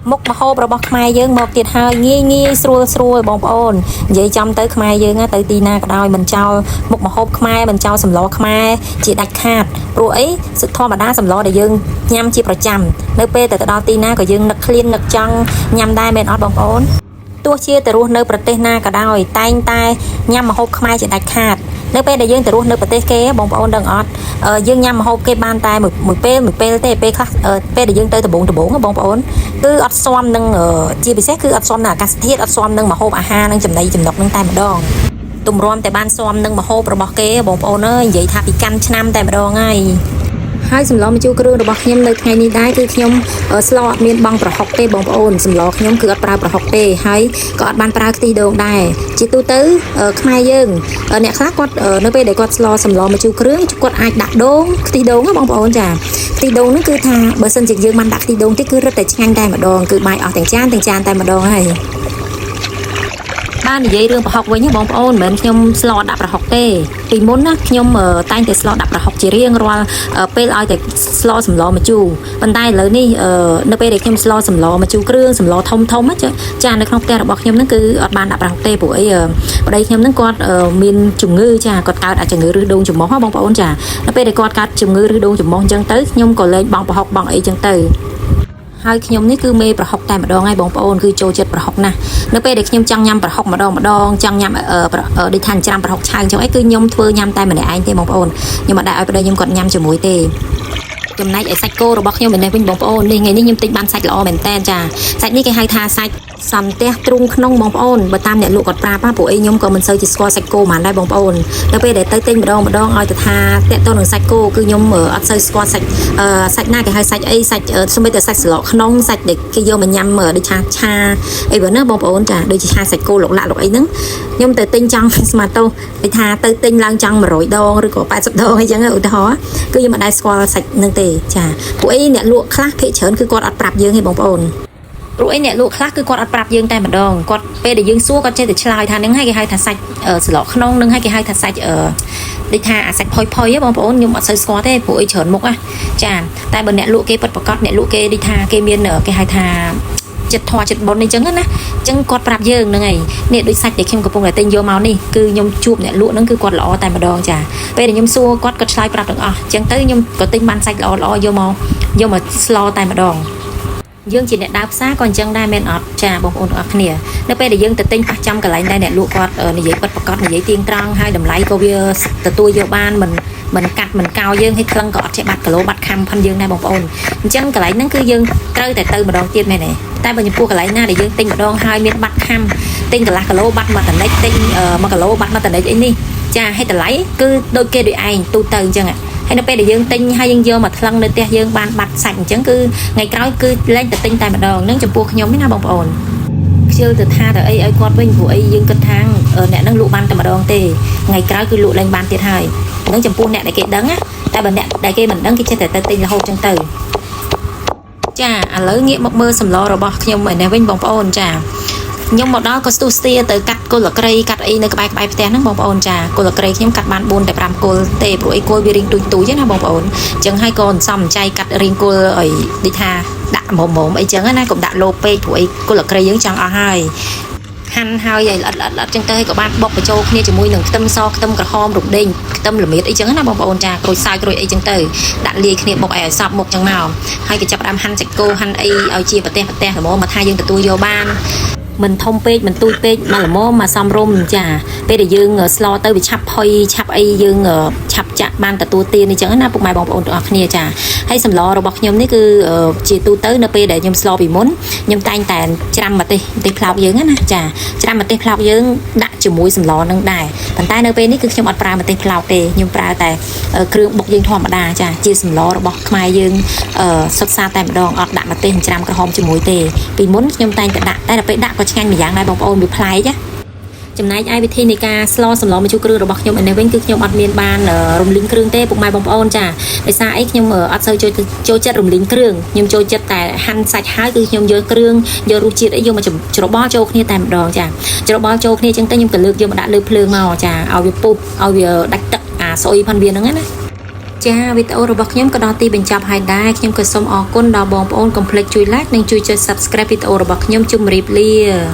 មុខម្ហូបរបស់ខ្មែរយើងមកទៀតហើយងាយងាយស្រួលស្រួលបងប្អូននិយាយចំទៅខ្មែរយើងណាទៅទីណាក៏ដោយមិនចោលមុខម្ហូបខ្មែរមិនចោលសម្លខ្មែរជាដាច់ខាតព្រោះអីសិធម្មតាសម្លដែលយើងញ៉ាំជាប្រចាំនៅពេលតែទៅដល់ទីណាក៏យើងនឹកឃ្លាននឹកចង់ញ៉ាំដែរមែនអត់បងប្អូន ទោះជាទៅរស់នៅប្រទេសណាក៏ដោយតែងតែញ៉ាំម្ហូបខ្មែរជាដាច់ខាតនៅពេលដែលយើងទៅរស់នៅប្រទេសគេបងប្អូនដឹងអត់យើងញ៉ាំម្ហូបគេបានតែមួយមួយពេលមួយពេលទេពេលខ្លះពេលដែលយើងទៅដំបងដំបងបងប្អូនគឺអត់ស៊ាំនឹងជាពិសេសគឺអត់ស៊ាំនឹងអាកាសធាតុអត់ស៊ាំនឹងម្ហូបអាហារនិងចំណីចំណុកនឹងតែម្ដងទម្រាំតែបានស៊ាំនឹងម្ហូបរបស់គេបងប្អូនអើយនិយាយថាពីកាន់ឆ្នាំតែម្ដងហើយ ហើយសម្លម្ជូរគ្រឿងរបស់ខ្ញុំនៅថ្ងៃនេះដែរគឺខ្ញុំស្លអត់មានបង់ប្រហុកទេបងប្អូនសម្លខ្ញុំគឺអត់ប្រើប្រហុកទេហើយក៏អត់បានប្រើខ្ទិះដូងដែរជាទូទៅខ្មែរយើងអ្នកខ្លះគាត់នៅពេលដែលគាត់ស្លសម្លម្ជូរគ្រឿងគាត់អាចដាក់ដូងខ្ទិះដូងណាបងប្អូនចាខ្ទិះដូងហ្នឹងគឺថាបើសិនជាយើងបានដាក់ខ្ទិះដូងទេគឺរឹតតែឆ្ងាញ់តែម្ដងគឺបាយអស់ទាំងចានទាំងចានតែម្ដងហើយ បាននិយាយរឿងប្រហុកវិញណាបងប្អូនមិនមែនខ្ញុំស្លដាក់ប្រហុកទេពីមុនណាខ្ញុំតែងតែស្លដាក់ប្រហុកជារៀងរាល់ពេលឲ្យតែស្លសម្លម្ជូរប៉ុន្តែឥឡូវនេះនៅពេលដែលខ្ញុំស្លសម្លម្ជូរគ្រឿងសម្លធំធំចានៅក្នុងផ្ទះរបស់ខ្ញុំហ្នឹងគឺអត់បានដាក់ប្រហុកទេព្រោះអីប្តីខ្ញុំហ្នឹងគាត់មានជំងឺចាគាត់កើតអាជំងឺរឹសដូងច្រមុះហ៎បងប្អូនចានៅពេលដែលគាត់កើតជំងឺរឹសដូងច្រមុះអញ្ចឹងទៅខ្ញុំក៏លែងបង់ប្រហុកបង់អីអញ្ចឹងទៅ ហើយខ្ញុំនេះគឺមេប្រហុកតែម្ដងហើយបងប្អូនគឺចូលចិត្តប្រហុកណាស់នៅពេលដែលខ្ញុំចង់ញ៉ាំប្រហុកម្ដងម្ដងចង់ញ៉ាំដូចថាច្រាំប្រហុកឆៅអញ្ចឹងអីគឺខ្ញុំធ្វើញ៉ាំតែម្នាក់ឯងទេបងប្អូនខ្ញុំអត់ដែលឲ្យប្តីខ្ញុំគាត់ញ៉ាំជាមួយទេចំណែកឯសាច់គោរបស់ខ្ញុំឯនេះវិញបងប្អូននេះថ្ងៃនេះខ្ញុំទិញបានសាច់ល្អមែនតើចាសាច់នេះគេហៅថាសាច់សន្ទះទ្រូងក្នុងបងប្អូនបើតាមអ្នកលក់គាត់ប្រាប់ព្រោះអីខ្ញុំក៏មិនសូវជាស្គាល់សាច់គោហ្មងដែរបងប្អូននៅពេលដែលទៅទិញម្ដងម្ដងឲ្យទៅថាតាក់ទងនឹងសាច់គោគឺខ្ញុំអត់សូវស្គាល់សាច់សាច់ណាគេហៅសាច់អីសាច់សូម្បីតែសាច់ស្លកក្នុងសាច់ដែលគេយកមកញ៉ាំដូចថាឆាអីបើណាបងប្អូនចាដូចជាឆាសាច់គោលុកលាក់លុកអីហ្នឹងខ្ញុំទៅទិញចង់ស្មាតោដូចថាទៅទិញឡើងចង់100ដងឬក៏80ដងអីចឹងឧទាហរណ៍គឺខ្ញុំមិនដែលស្គាល់សាច់ហ្នឹងទេចាពួកអីអ្នកលក់ខ្លះភាគច្រើនគឺគាត់អត់ប្រាប់យើងទេបងប្អូន ព្រោះអីអ្នកលក់ខ្លះគឺគាត់អត់ប្រាប់យើងតែម្ដងគាត់ពេលដែលយើងសួរគាត់ចេះតែឆ្លើយថានឹងហើយគេហៅថាសាច់ស្លកក្នុងនឹងហើយគេហៅថាសាច់អឺដូចថាអាសាច់ផុយផុយហ៎បងប្អូនខ្ញុំអត់សូវស្គាល់ទេព្រោះអីច្រើនមុខណាចាតែបើអ្នកលក់គេពិតប្រាកដអ្នកលក់គេដូចថាគេមានគេហៅថាចិត្តធွာចិត្តបុណ្យអីចឹងណាអញ្ចឹងគាត់ប្រាប់យើងហ្នឹងហើយនេះដូចសាច់ដែលខ្ញុំកំពុងតែទិញយកមកនេះគឺខ្ញុំជួបអ្នកលក់ហ្នឹងគឺគាត់ល្អតែម្ដងចាពេលដែលខ្ញុំសួរគាត់គាត់ឆ្លើយប្រាប់ទាំងអស់អញ្ចឹងទៅខ្ញុំក៏ទិញបានសាច់ល្អល្អយកមកយកមកស្លតែម្ដង យើងជាអ្នកដើរផ្សារក៏អញ្ចឹងដែរមែនអត់ចាបងប្អូនទាំងអស់គ្នានៅពេលដែលយើងទៅទិញប៉ះចំកន្លែងដែលអ្នកលក់គាត់និយាយពិតប្រាកដនិយាយទៀងត្រង់ហើយតម្លៃក៏វាទទួលយកបានមិនមិនកាត់មិនកោយើងឲ្យក្លឹងក៏អត់ចេះបាត់គីឡូបាត់ខំផិនយើងដែរបងប្អូនអញ្ចឹងកន្លែងហ្នឹងគឺយើងត្រូវតែទៅម្ដងទៀតមែនទេតែបើចំពោះកន្លែងណាដែលយើងទិញម្ដងហើយមានបាត់ខំទិញកន្លះគីឡូបាត់មួយតនិចទិញ1គីឡូបាត់មួយតនិចអីនេះចាឲ្យតម្លៃគឺដូចគេដូចឯងទូទៅអញ្ចឹងហើយនៅពេលដែលយើងទិញហើយយើងយកមកថ្លឹងនៅផ្ទះយើងបានបាត់សាច់អញ្ចឹងគឺថ្ងៃក្រោយគឺលែងទៅទិញតែម្ដងនឹងចំពោះខ្ញុំទេណាបងប្អូនខ្ជិលទៅថាទៅអីឲ្យគាត់វិញព្រោះអីយើងគិតថាអ្នកនឹងលក់បានតែម្ដងទេថ្ងៃក្រោយគឺលក់លែងបានទៀតហើយនឹងចំពោះអ្នកដែលគេដឹងណាតែបើអ្នកដែលគេមិនដឹងគេចេះតែទៅទិញរហូតអញ្ចឹងទៅចាឥឡូវងាកមកមើលសម្លរបស់ខ្ញុំឯនេះវិញបងប្អូនចាខ្ញុំមកដល់ក៏ស្ទុះស្ទាទៅកាត់គល់អក្រីកាត់អីនៅក្បែរក្បែរផ្ទះហ្នឹងបងប្អូនចាគល់អក្រីខ្ញុំកាត់បាន4តែ5គល់ទេព្រោះអីគល់វារៀងទូចទូចណាបងប្អូនអញ្ចឹងហើយក៏អន្សំចៃកាត់រៀងគល់អីដូចថាដាក់មុំមុំអីចឹងណាកុំដាក់លោពេកព្រោះអីគល់អក្រីយើងចង់អស់ហើយហាន់ហើយឲ្យល្អិតល្អិតល្អិតចឹងទៅក៏បានបុកបញ្ចូលគ្នាជាមួយនឹងខ្ទឹមសខ្ទឹមក្រហមរំដេងខ្ទឹមល្មៀតអីចឹងណាបងប្អូនចាក្រូចសើចក្រូចអីចឹងទៅដាក់លាយគ្នាបុកឲ្យសព្វមុខចឹងមកហើយក៏ចាប់ផ្ដើមហាន់សាច់គោហាន់អីឲ្យជាប្រទេសប្រទេសល្មមមកថាយើងទទួលយកបានមិនធំពេកមិនទូចពេកមកល្មមមកសំរុំចាពេលដែលយើងស្លទៅវាឆាប់ផុយឆាប់អីយើងឆាប់ចាក់បានទទួលទានអញ្ចឹងណាពុកម៉ែបងប្អូនទាំងអស់គ្នាចាហើយសម្លរបស់ខ្ញុំនេះគឺជាទូទៅនៅពេលដែលខ្ញុំស្លពីមុនខ្ញុំតែងតែច្រាំម្ទេសម្ទេសផ្លោកយើងណាចាច្រាំម្ទេសផ្លោកយើងដាក់ជាមួយសម្លនឹងដែរប៉ុន្តែនៅពេលនេះគឺខ្ញុំអត់ប្រើម្ទេសផ្លោកទេខ្ញុំប្រើតែគ្រឿងបុកយើងធម្មតាចាជាសម្លរបស់ខ្មែរយើងសុទ្ធសាធតែម្ដងអត់ដាក់ម្ទេសច្រាំក្រហមជាមួយទេពីមុនខ្ញុំតែងតែដាក់តែដល់ពេលដាក់ក៏ឆ្ងាញ់ម្យ៉ាងដែរបងប្អូនវាប្លែកណាចំណែកឯវិធីនៃការស្លសម្លម្ជូរគ្រឿងរបស់ខ្ញុំឯនេះវិញគឺខ្ញុំអត់មានបានរំលីងគ្រឿងទេពុកម៉ែបងប្អូនចាដោយសារអីខ្ញុំអត់សូវចូលចូលចិត្តរំលីងគ្រឿងខ្ញុំចូលចិត្តតែហាន់សាច់ហើយគឺខ្ញុំយកគ្រឿងយករសជាតិអីយកមកច្របល់ចូលគ្នាតែម្ដងចាច្របល់ចូលគ្នាចឹងទៅខ្ញុំក៏លើកយកមកដាក់លើភ្លើងមកចាឲ្យវាពុះឲ្យវាដាច់ទឹកអាស្អុយផាន់វាហ្នឹងណា ចាវីដេអូរបស់ខ្ញុំក៏ដល់ទីបញ្ចប់ហើយដែរខ្ញុំក៏សូមអរគុណដល់បងប្អូនកុំភ្លេចជួយ like និងជួយចុច Subscribe វីដេអូរបស់ខ្ញុំជម្រាបលា។